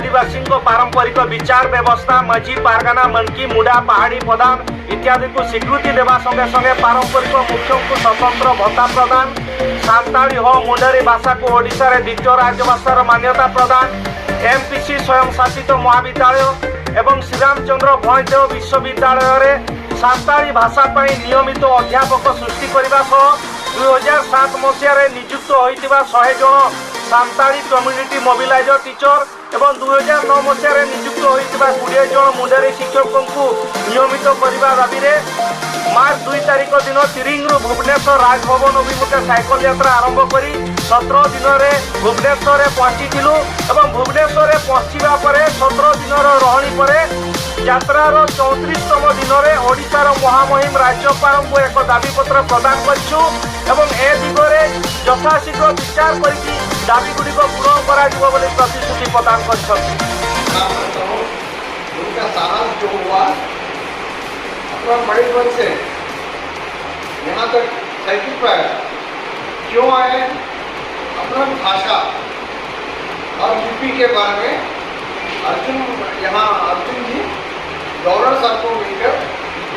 ଆଦିବାସୀଙ୍କ ପାରମ୍ପରିକ ବିଚାର ବ୍ୟବସ୍ଥା, ମଝି, ପାରଗାନା, ମନକି, ମୁଣ୍ଡା, ପାହାଡ଼ି, ପଧାନ ଇତ୍ୟାଦିକୁ ସ୍ୱୀକୃତି ଦେବା ସଙ୍ଗେ ସଙ୍ଗେ ପାରମ୍ପରିକ ମୁଖ୍ୟଙ୍କୁ ସ୍ୱତନ୍ତ୍ର ଭତ୍ତା ପ୍ରଦାନ, ସାନ୍ତାଳୀ ହୋ ମୁଣ୍ଡାରୀ ଭାଷାକୁ ଓଡ଼ିଶାରେ ଦ୍ୱିତୀୟ ରାଜଭାଷାର ମାନ୍ୟତା ପ୍ରଦାନ, ଏମ୍ପିସି ସ୍ୱୟଂଶାସିତ ମହାବିଦ୍ୟାଳୟ ଏବଂ ଶ୍ରୀରାମଚନ୍ଦ୍ର ଭଞ୍ଜଦେଓ ବିଶ୍ୱବିଦ୍ୟାଳୟରେ ସାନ୍ତାଳୀ ଭାଷା ପାଇଁ ନିୟମିତ ଅଧ୍ୟାପକ ସୃଷ୍ଟି କରିବା ସହ 2007 ମସିହାରେ ନିଯୁକ୍ତ ହୋଇଥିବା 100 ଜଣ ସାନ୍ତାଳୀ କମ୍ୟୁନିଟି ମୋବିଲାଇଜର ଟିଚର ଏବଂ 2009 ମସିହାରେ ନିଯୁକ୍ତ ହୋଇଥିବା 20 ଜଣ ମୁଣ୍ଡାରୀ ଶିକ୍ଷକଙ୍କୁ ନିୟମିତ କରିବା ଦାବିରେ ମାର୍ଚ୍ଚ 2 ତାରିଖ ଦିନ ତିରିଙ୍ଗରୁ ଭୁବନେଶ୍ୱର ରାଜଭବନ ଅଭିମୁଖେ ସାଇକେଲ ଯାତ୍ରା ଆରମ୍ଭ କରି 17 ଦିନରେ ଭୁବନେଶ୍ୱରରେ ପହଞ୍ଚିଥିଲୁ ଏବଂ ଭୁବନେଶ୍ୱରରେ ପହଞ୍ଚିବା ପରେ 17 ଦିନର ରହଣି ପରେ ଯାତ୍ରାର 34ତମ ଦିନରେ ଓଡ଼ିଶାର ମହାମହିମ ରାଜ୍ୟପାଳଙ୍କୁ ଏକ ଦାବିପତ୍ର ପ୍ରଦାନ କରିଛୁ ଏବଂ ଏ ଦିଗରେ ଯଥାଶୀଘ୍ର ବିଚାର କରିକି ଦାବିଗୁଡ଼ିକ ପୂରଣ କରାଯିବ ବୋଲି ପ୍ରତିଶ୍ରୁତି ପ୍ରଦାନ କରିଛନ୍ତି। प्रणाम करता हूँ। उनका साहस जो हुआ, अपना मणिपुर से यहाँ तक साइकिल पर आया, क्यों आए? अपना भाषा और लिपि के बारे में अर्जुन, यहाँ अर्जुन जी गवर्नर साहब को मिलकर